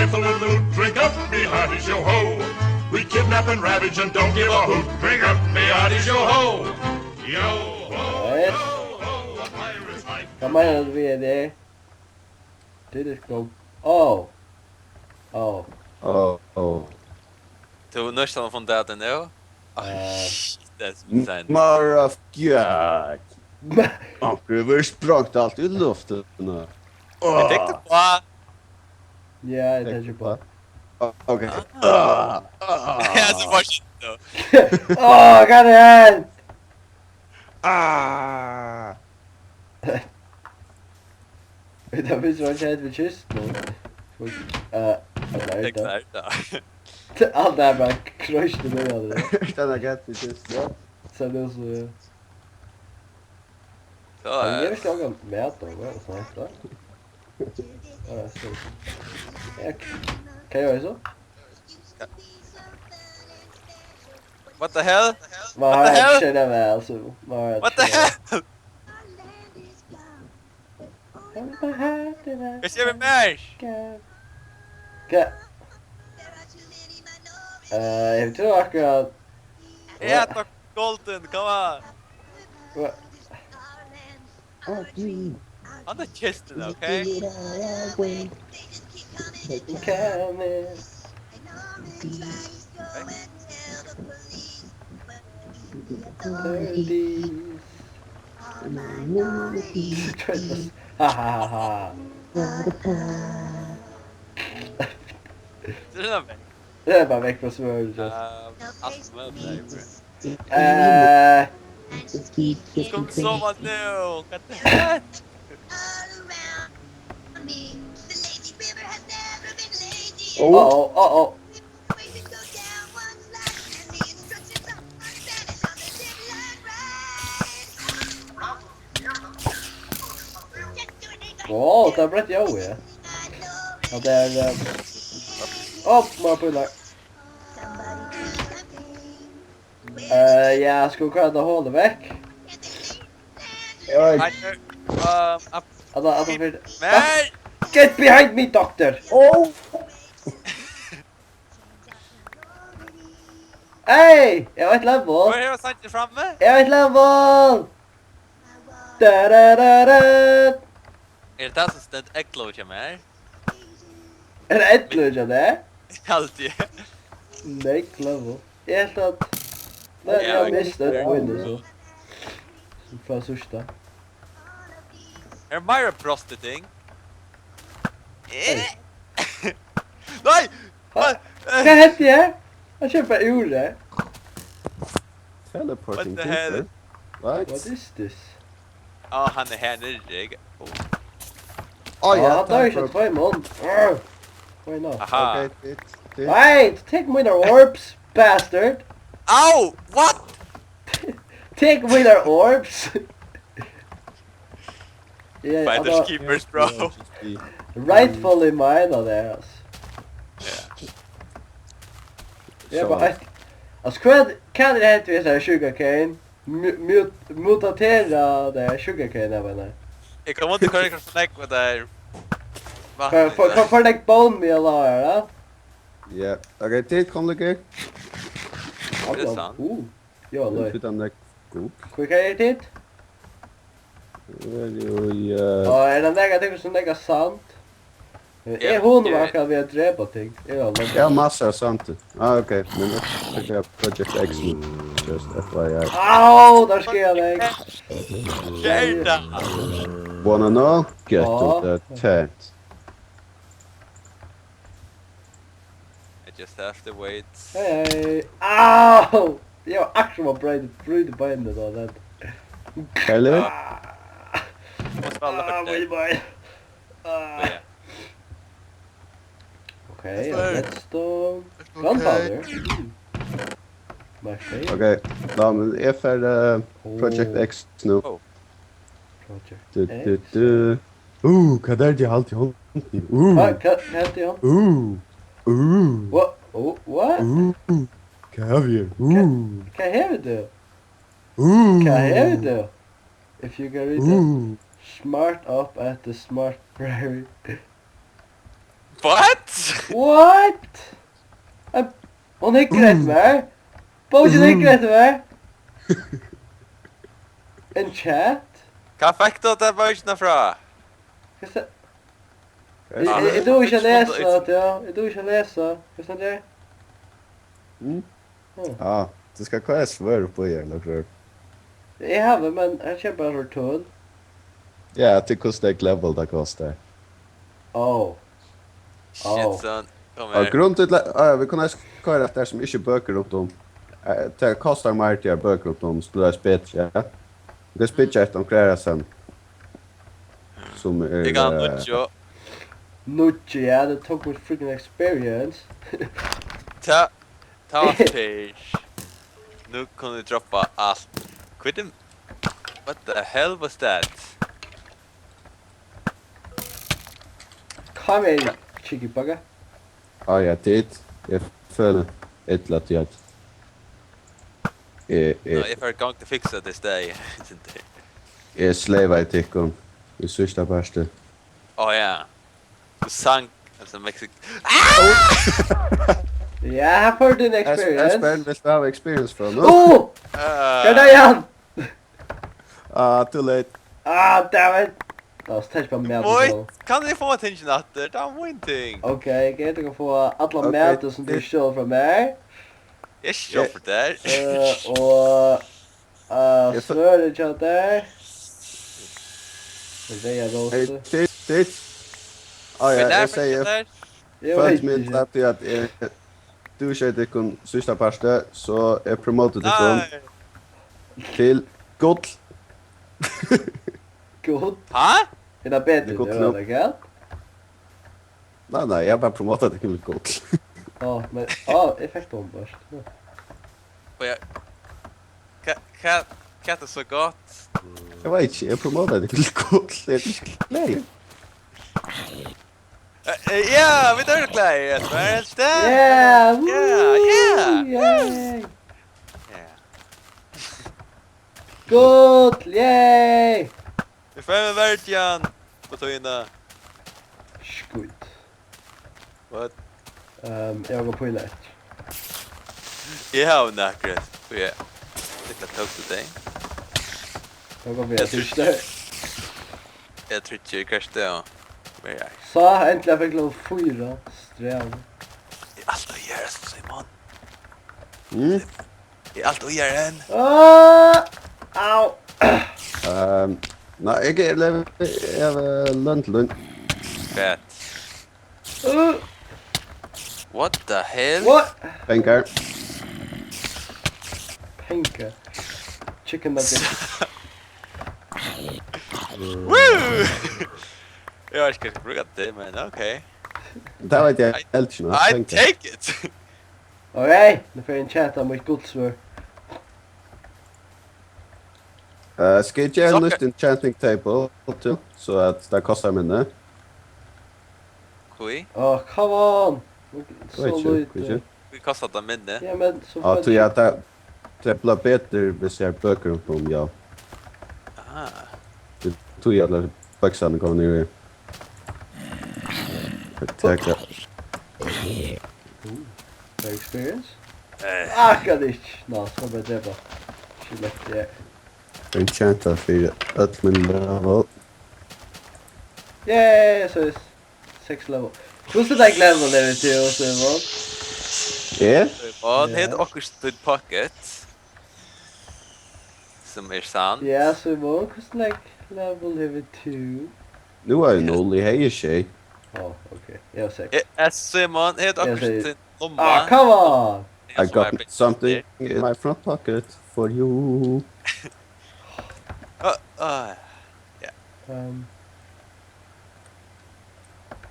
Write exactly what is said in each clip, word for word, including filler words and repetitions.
If a little loot, drink up, me hearty yo ho. We kidnap and ravage and don't give a hoot. Drink up, me hearty yo ho. Yo ho, yo ho, a pirate's life. Hvat meinar tú við tað? Did it go? Oh. Oh. Oh, oh. Tú næstan hevur funnið tað nú? Ai, eh, shit, that's insane. Mother of God. Onkur verður sprongt alt í luftini. Eg fekk tað bara. Ja, eg taki bara. Ah, ok. Ah. Ah, ah. Ja, so var skit, though. Oh, got it! Ah! Vit hava fingið ein chat við kist nú. Eh, hvat er tað? Hvat er tað? Alt er bara kroysni nú, ja, tað er. Tað er gott við kist, ja. So nú so, ja. So, hann eh, gevur ikki ongan mat, og hvat er snakk, da? Ja, so. Ja, hvat er so? What the hell? What the hell? What the hell? Hvat er við mær? Hvat? Eh, eg trúgvi akkurát. Eg havi golden, come on. Hvat? Hann er kistin, ok? Come in. Ha, ha, ha, ha. Tað er bara vekk frá svørðin, just. Ehm, alt møbel er í brúk. Eh. Kom so, Matteo. What the heck? Oh. Uh-oh, uh-oh. Wow, tað broytti eg, ja. Og tað er, eh, opp, má píla. Eh, ja, skulu vit koyra tað holið vekk? Oi. Nei, eh, um, up. At, at, at, nei. Get behind me, doctor! Oh! Hey! Eg havi eitt level! Hvør hevur sett teg frammi? Eg havi eitt level! Da, da, da, da. Er tað tað sum stendur ellivu hjá mær? Er tað ellivu hjá tær? Haldi eg. Next level. Eg helt at, nei, ja, eg havi mist eitt mín, so. Frá síðsta. Er meira prostituting? Hey. Nei! Hva? Hvat? Hvat hendi her? Hann kemur bara úr her. Teleporting creature? What the hell? What? What is this? Á, hann er her niðri, ikki? Ó. Á, ja, hann doyr ikki á tveimum. Arr. Why not? Aha. Ok, tit, tit. Wait, take mínar orbs, bastard. Au, what? Take mínar orbs. Yeah, fighter, altso, schemers, bro. Rightfully mine, altso. Ja. Ja, so, bara eitt. Altso, hvat, hvat er hent við hesari sugarcane? Mu-, mut-, mutatera tað sugarcane av henni. Eg kom undir koyra so nógv við tað her. Hvat, hvat, hvat, hvat er bone meal á her, da? Ja, ok, tit kom líka. Tað er sant. Uh. Ja, nei. Tit hava nógv gukk. Hví, hvat er tit? Eg eri jú í, eh, á, er tað nakað, tit sum nakað sand? Ja, eg hugni mær akkurát við at drepa ting. Eg havi massar av sandi. Ah, ok, men eg skal Project X nú. Just F Y I. Au, tað skar meg. Hvat er tað? Wanna know? Get to the tent. I just have to wait. Hey, hey. Au! Eg var akkurát brýt-, brýt beinið tá, den. Hello? Ah. Má spæla, ah, fyri teg. Mín bein. Ah. Ja. Ok, let's go. Let's go. Gunpowder. Mm. Má eg siga? Ok, ná, men eg fer, eh, Project X nú. Oh. Project X. Du, du, du. Uh, hvat er tað, eg haldi í hondini? Uh. Hvat, hvat, hvat er tað í hondini? Uh. Uh. What? Oh, what? Uh. Kaviar. Hvat, uh, hvat hevur tú? Uh. Hvat hevur tú? If you can read that. Uh. Smart up at the smart prairie. What? What? Eh, hon hyggur eftir mær. Bókin hyggur eftir mær. Enchant? Hvar fekk tú ta bókina frá? Hvat er, er, er, er tú ikki at lesa, ja? Er tú ikki at lesa? Hvat er det? Mm. Ja. Ja, du skal koyra svør på igjen, eller hur? Eg havi, men her kemur bara so tøl. Ja, til hvussu nógv level tað kostar. Oh. Shit, oh, son. Kom her. Og grund til at, ah, ja, vit kunnu eisini koyra eftir sum ikki bøkur runt um. Eh, tað kostar meir til at bøkur runt um, spælir betri, ja. Vit skulu byggja eitt onkra sen. Sum er, eg kann, eh, nýggja. Nýggja, ja, det tók mítt freaking experience. Ta, ta page. Nú kunnu vit droppa alt. Hvat er, what the hell was that? Come here, chickenbugger. Á ja, tit, eg føli illa til at eg, eg, eg fari í gongd at fiksa tað í staðin. Eg sleivaði tykkum í síðsta parti. Á ja. Tú sang, altso, Mexico. Ja, her fór tín experience. Espen, vilt tú hava experience frá nú? Á! Hvat er tað, Jan? Ah, too late. Ah, damn it. Lat okkum taka bara meðan. Wait, kann eg fáa tingini aftur? Tað var mín ting. Ok, eg kann fáa allan matin sum tú stjól frá mær. Eg stjól frá tær. Eh, og, eh, svørðið hjá tær. Reyða rósu. Hey, tit, tit. Á ja, eg sigi. Eg veit ikki. Følg meg til at eg, tú skeyt tykkum síðsta parti, so eg promoti tykkum til gull. Gull? Ha? Er tað betri, tað er gott. Nei, nei, eg bara promoti tykkum til gull. Á, men, á, eg fekk bombast. Á ja. Hvat, hvat, hvat er so gott? Eg veit ikki, eg promoti tykkum til gull. Eg eri ikki glaður. Eh, eh, ja, vit eru glaðir, yes, man. It's done. Yeah, yeah, woo, yeah, yes. Yay. Yeah. Gull, yay. Vit fáa ein verjan á tíðina. Skít. What? Ehm, eg havi pínu eftir. Eg havi nakrar. Ja. Eg kann tók til tey. Eg kann vera fyrst. Eg trúgvi ikki, hvat er tað? Meira. Sá, endiliga fekk level fýra. Strævið. Eg alt eg geri, Simon. Mm? Eg alt eg geri. Ah! Au! Ehm, nei, eg er level, eg er level lund, lund. Fett. Uh. What the hell? What? Pengar. Pengar. Chicken nugget. Woo! Eg veit ikki hvat eg skal brúka tað til, men ok. Tað veit eg heldur ikki, I, I take it. Ok, nú fari eg at enchanta mítt guldsvørð. Eh, skal eg gera nýtt enchanting table til, so at tað kostar minni? Hví? Á, come on! So lítið. Hví kostar tað minni? Ja, men so... Á, tí at tað, tað blívur betri, viss eg havi bøkur rundan um, ja. Aha. Tí allar bøkurnar koma niður í. Takk. Uh, experience? Eh. Akkurát ikki. Ná, so bara drepa. Skilett, ja. Enchanta fyri øll míni level. Yay, so er seks level. Hvussu nógv level eru tú, Simon? Eg? Simon, hevur tú okkurt í tín pocket? Sum er sant. Ja, Simon, hvussu nógv level hevur tú? Nú eri eg null, eg hevði sjey. Á, ok. Eg havi seks. Eh, eh, Simon, hevur tú okkurt í tín lommu? Ah, come on! I got something in my front pocket for you. Ah, ah, ja. Ehm.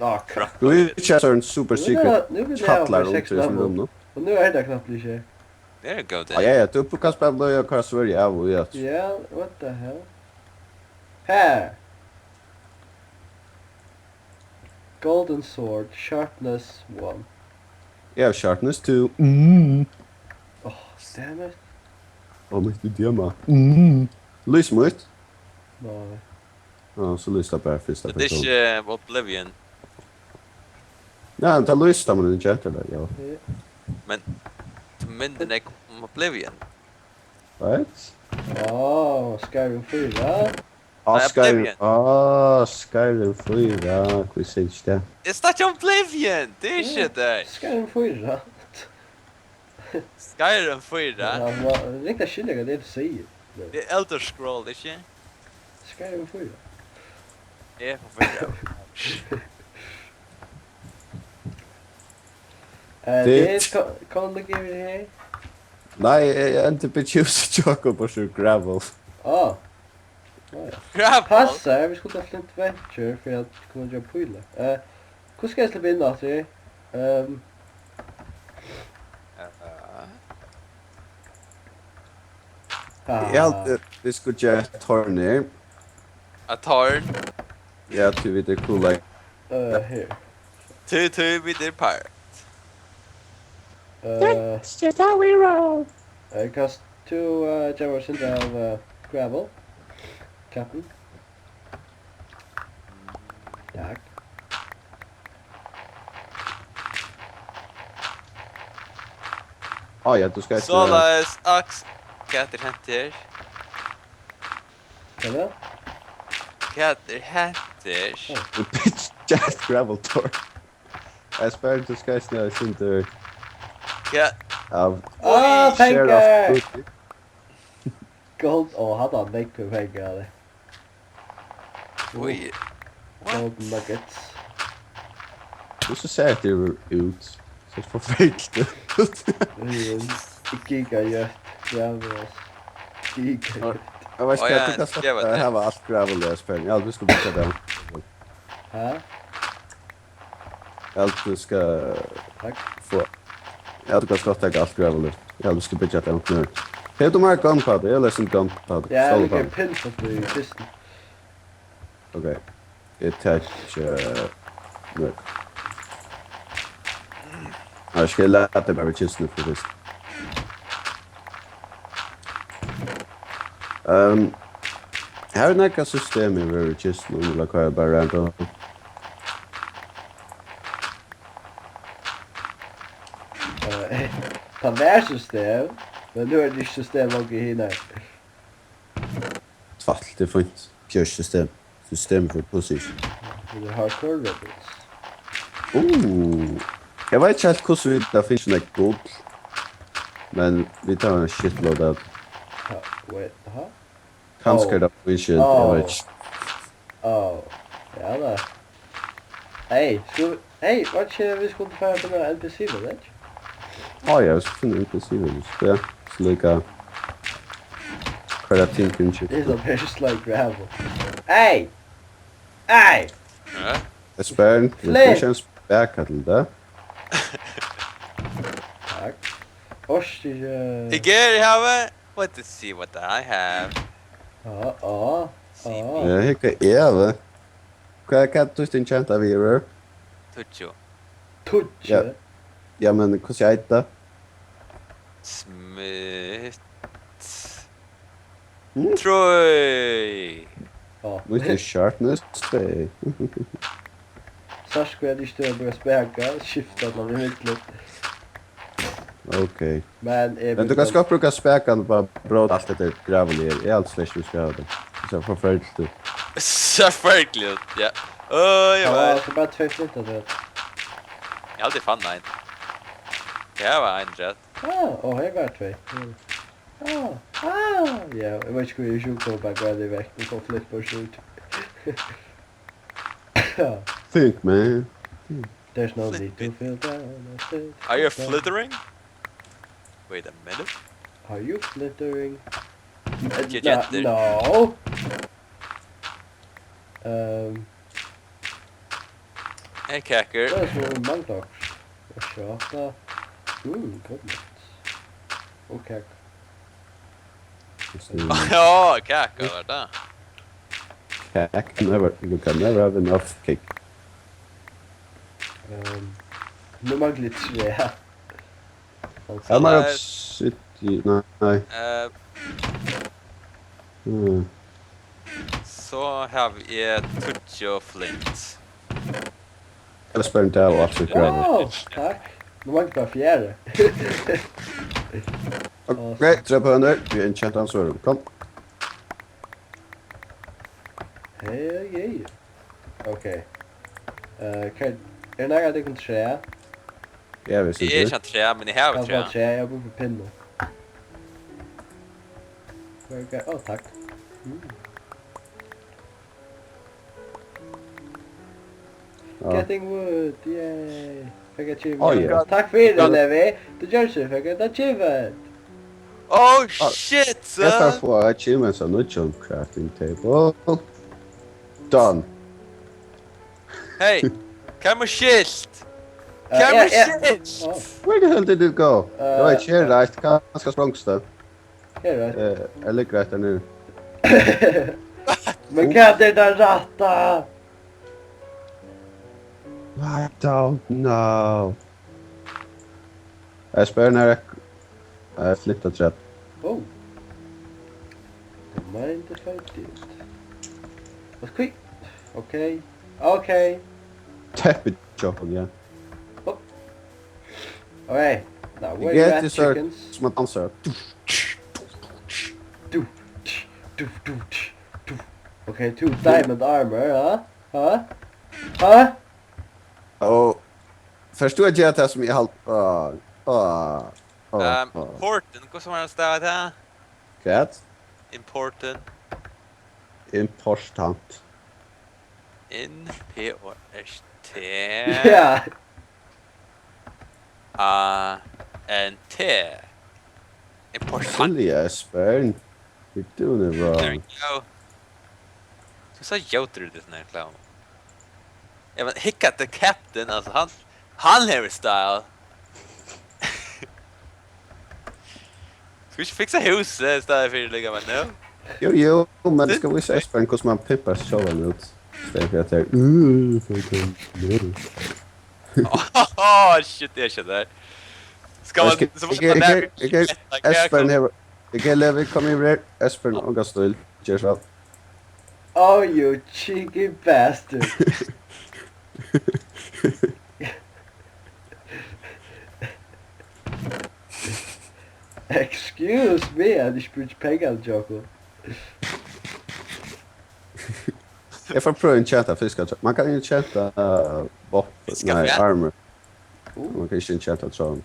Ah, crap. Tú ert ikki ein super secret kjallara undir hesum rúminum. Og nú er hetta knappliga ikki. There you go, then. Ah, ja, ja, tú kanst bara blíva, hvat svørð eg havi, ja. Yeah, what the hell? Her. Golden sword, sharpness one. Eg havi sharpness two. Mm. Oh, damn it. Oh, mítt er diamant. Mm. Lýs mítt. Nei. Ja, so lýsir tað bara fyrsta persón. Tað er ikki, eh, Oblivion. Ja, tað lýsir, tá man er gentur, ja. Ja. Men tú minnir meg um Oblivion. Right? Á, Skyrim fýra. Á, nei, Skyrim, Oblivion. Á, Skyrim fýra, hví sigur ikki tað? Eg snakki um Oblivion, tað er ikki Ja, tað. Skyrim fýra. Skyrim fýra. Ja, man, ringt at skilja, hvat tað er, tú sigur. Tað er Elder Scroll, ikki? Skyrim fýra. Eg forvirra. Eh, Tað er tað er ko-, konur yvir her. Nei, eg endi byggja hús í Jakob og so gravel. Á. Á, ja. Gravel? Passar, vit skuldu havt Flint Venture fyri at kunna gera pílar. Eh, hvussu skal eg sleppa inn aftur? Ehm. Eh. Haha. Eg haldi, vit skulu gera eitt horn her. Eitt horn? Ja, tí vit eru cool, like. Eh, her. Tí, tí vit eru pirate. Eh, That's just how we roll. Eh, kanst tú, eh, geva mær eitt sindur av, eh, gravel? Captain? Takk. Á, ja, tú skalt, eh, Soleiðis, Aks. Hvat er hent her? Hvat er tað? Hvat er hent her? Á. Tú byggir eitt gravel door. Eg spurdi, tú skalt snara eitt sindur Hvat? av Á, Oj. Sheriff pengar! Booty. Gold, á, hann hevur nógvar pengar, hann. Oj. What? Golden Nuggets. Hvussu sær hetta út? Sær forferdiliga út. Jú, gigagjøtt, gravel, ass. Gigagjøtt. Eg veit Ó, ikki, ja, hvat tú kanst skriva tað. Hava alt gravel, Espen. Ja, tú skal byggja tað. Hæ? Ja, tú skal Takk. fáa Ja, tú kanst gott taka alt gravel út. Ja, tú skal byggja tað upp nú. Hevur tú meira gunpowder? Eg lesi gunpowder. Ja, eg Stóra liggur panna. Pins upp í kistuni. Ok. Eg taki, eh, nøk. Nei, skal eg lata teg bara við kistuni fyri fyrst? Ehm, her er nakað system yvir í kistuni, ella hvat er bara random? Eh, tað var system, men nú er tað ikki system longur í hinari. Tvætl, tað er fínt. Ger system. System for pussies. Vit eru hardcore rebels. Uh, eg veit ikki heilt, hvussu vit hava fingið nakað gull, men vit hava ein shitload av Ha, wait, ha? Kanska er tað bullshit, eg veit ikki. Á. Ja, tað. Hey, skulu, hey, var ikki vit skuldu fara til N P C Village? Á, ja, vit skulu finna N P C Village, ja. So líka hvørja ting vit It's a keyptu. Very slight gravel. Hey! Hey! Ja. Espen, Flip! Vit skulu ikki eins baka til tað. Takk. Orsigi. Eg er í havi. What to see what I have. Á, á, See á. me. Ja, hygga, eg havi. Hvat, hvat er títt enchant av yvir? Tíggju. Tíggju? Ja. Ja, men hvussu eitur tað? Smith. Mm. Trý. Á. Mítt er sharpness tvey. Sært hvat eg ikki dugi at brúka spaka, skifta allar ímillum. Ok. Men eg Men tú vil kanst gott brúka spakan og bara bróta alt hetta gravel her. Eg haldi slett ikki, tú skal hava tað. Tað sær forferdiligt út. Sær forferdiligt út, ja. Øy, Ja, vel. Tað er bara tvey flintar til. Eg haldi, eg fann ein. Her var ein rett. Ah, og her var tvey. Mm. Ah, ah, ja, eg veit ikki, hví eg ikki kom bara greitt í vekk og fá flip og shoot. Ja. Think, man. There's no need to feel down, I said, Are you feel down. Flittering? Wait a minute. Are you flittering? Get, get there. No. Um, Hey, Kakur. Tað er sum manglar okkurt. Og skjóta. Mm, good night. Og Kakur. Just det. Ja, Kakur var det. Cake, never, you can never have enough cake. Um, nú manglar eg træ. Ja, men Nei. City, nei, nei. Eh, Mm. So havi eg tíggju flint. Eg spør teg av alt sikkert. Wow, takk. Nú manglar bara fjøru. Ok, drep hønur. Vit eru ein kjent ansvar. Kom. Hey, hey. Ok. Eh, hvat, er nakar av tykkum træ? Ja, hvis Eg er ikki. Ikki ein træ, men eg havi Kanska træ. Træ, eg havi brúk fyri pinnu. Hvar er, ó, takk. Mm. Ja. Getting wood, yay. Fekk achievement. Oh, yeah. Takk fyri, Levi. Tú gjørdi so, fekk eitt achievement. Oh, shit, son. Eg fari at fáa achievements av nýggjum crafting table. Done. Hey, hvar er mítt skilt? Eh, Hvar er mítt skilt? Where the hell did it go? Eh, Eg veit ikki, her er eitt. Kanska sprongst tað. Her er eitt. Eh, eg liggi rett her nú. Men hvat er tað rætta? I don't know. Eg spyr nær eg, eg flyttar trap. Oh. Don't mind if I do. Let's quit. Okay. Okay. Teppi, John, yeah. Oh. All right. Now, where you at, chickens? Sum at dansa. Du, du, du, du, du. Okay, two diamond armor, huh? Huh? Huh? Og fert tú at gera tað sum eg haldi? Á, á, á, Ehm, á. Important, hvussu man stavar tað? Hvat? Important. Important. N P O R T. Ja. A N T. Important. Silly ass, Bern. You're doing it wrong. There we go. Tú ert so ljótur í hesum her klæðum. Eg meini, hygg at the captain, altso, hann, hann hevur style. Skal vit ikki fiksa húsið í staðin fyri, líka, men nú? Jú, jú, men skal vit vísa Espen hvussu man pimpar seg sjálvan út? Í staðin fyri at tað er, uh, fyri tað, uh. Åh, shit, eg skilji tað. Skal man, so man Espen hevur, eg kann leva, kom yvir her. Espen, ongan stíl. Ger so. Oh, you cheeky bastard. Excuse me, eg havi ikki brúkt pengar til okkurt. Eg fari at prøva at enchanta fiskatráð. Man kann enchanta, uh, vopn, nei, armor. Uh. Man kann ikki enchanta tráðin.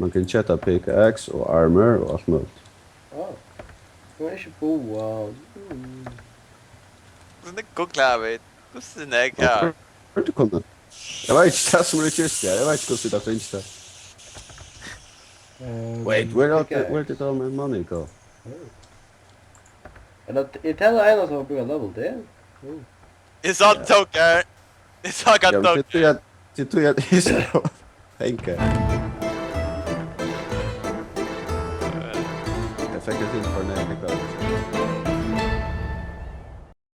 Man kann enchanta pickaxe og armor og alt møguligt. Á. Tú er ikki búgva. Mm. Hvussu nógv googlaðu vit? Hvussu nógv, ja. Hvar, hvar er tú komin? Eg veit ikki hvat sum er just her. Eg veit ikki hvussu vit hava fingið tað. Ehm, wait, where are the, pickaxe. Where did all my money go? Oh. Er tað, er tað einasta sum brúkar level, tað? Mm. It's on, ja. Toker. It's on, ja, men Toker. Tað er tí at, tað er tí at eg skal hanga. Eg fekk eitt til for nær, eg klárar ikki.